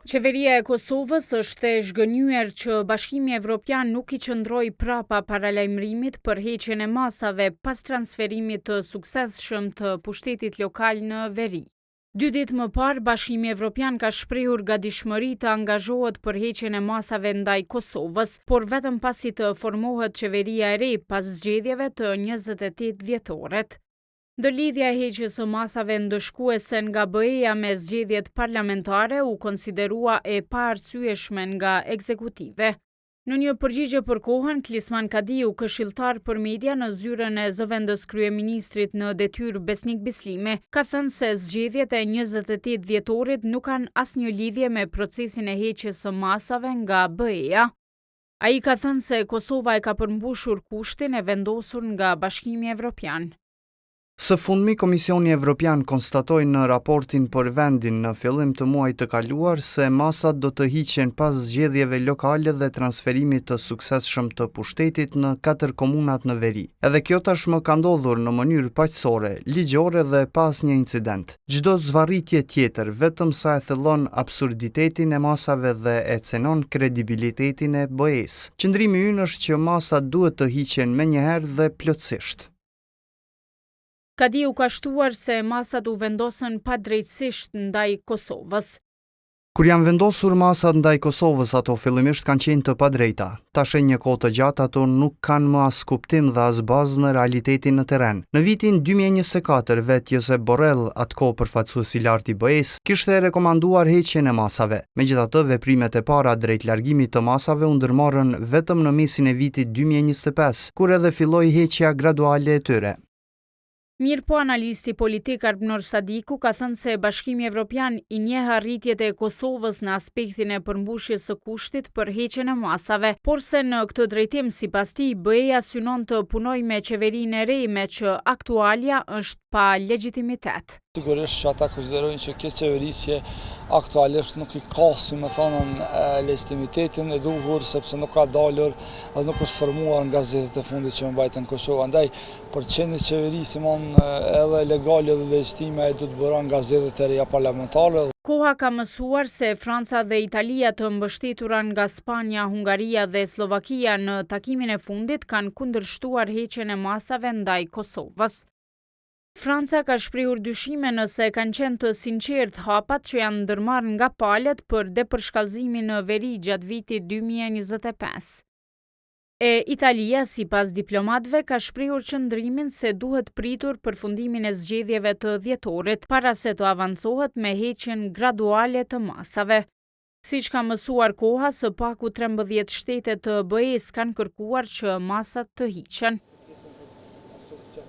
Qeveria e Kosovës është e zhgënjyer që Bashkimi Evropian nuk i qëndroi prapa paralajmërimit për heqjen e masave pas transferimit të suksesshëm të pushtetit lokal në veri. Dy ditë më parë, Bashkimi Evropian ka shprehur gatishmëri të angazhohet për heqjen e masave ndaj Kosovës, por vetëm pasi të formohet qeveria e re pas zgjedhjeve të 28 dhjetorit. Ndërlidhja e heqjes së masave ndëshkuese nga BE-ja me zgjedhjet parlamentare u konsiderua e paarsyeshme nga ekzekutivi. Në një përgjigje për Kohën, Klisman Kadiu, këshilltar për media në zyrën e zëvendëskryeministrit në detyrë Besnik Bislimi, ka thënë se zgjedhjet e 28 dhjetorit nuk kanë asnjë lidhje me procesin e heqjes së masave nga BE-ja. Ai ka thënë se Kosova e ka përmbushur kushtin e vendosur nga Bashkimi Evropian. Së fundmi, Komisioni Evropian konstatoi në raportin për vendin në fillim të muajit të kaluar se masat do të hiqen pas zgjedhjeve lokale dhe transferimit të suksesshëm të pushtetit në katër komunat në veri. Edhe kjo tashmë ka ndodhur në mënyrë paqësore, ligjore dhe pa asnjë incident. Çdo zvarritje tjetër vetëm sa e thellon absurditetin e masave dhe e cenon kredibilitetin e BE-së. Qëndrimi ynë është që masat duhet të hiqen menjëherë dhe plotësisht. Kadiu ka shtuar se masat u vendosën padrejtësisht ndaj Kosovës. Kur janë vendosur masat ndaj Kosovës ato fillimisht kanë qenë të padrejta. Tash e një kohë të gjatë ato nuk kanë më as kuptim dhe as bazë në realitetin në terren. Në vitin 2024 vetë Josep Borrell, atë kohë përfaqësues i lartë i BE-së, kishte rekomanduar heqjen e masave. Megjithatë, veprimet e para drejt largimit të masave u ndërmorën vetëm në mesin e vitit 2025, kur edhe filloi heqja graduale e tyre. Mirëpo analisti politik Arbnor Sadiku ka thënë se Bashkimi Evropian i njeh arritjet e Kosovës në aspektin e përmbushjes së kushtit për heqjen e masave, por se në këtë drejtim, sipas tij, BE-ja synon të punojë me qeverinë e re, meqë aktualja është pa legjitimitet. Sigurisht që ata konsiderojnë që kjo qeverisje aktualisht nuk i ka, si me thënë, legitimitetin e duhur, sepse nuk ka dalur dhe nuk është formuar nga zgjedhjet e fundit që u mbajtën në Kosovë. Andaj, për të qenë një qeveri, si me thënë, edhe legale dhe legjitime, ajo duhet të buron nga zgjedhjet e reja parlamentare. Koha ka mësuar se Franca dhe Italia të mbështetura nga Spanja, Hungaria dhe Sllovakia në takimin e fundit kanë kundërshtuar heqjen e masave ndaj Kosovës. Franca ka shprehur dyshime nëse kanë qenë të sinqertë hapat që janë ndërmarrë nga palët për depërshkallëzimin në veri gjatë vitit 2025. E Italia, sipas diplomatëve, ka shprehur qëndrimin se duhet pritur përfundimin e zgjedhjeve të dhjetorit para se të avancohet me heqjen graduale të masave. Siç ka mësuar Koha, së paku 13 shtete të BE-së kanë kërkuar që masat të hiqen.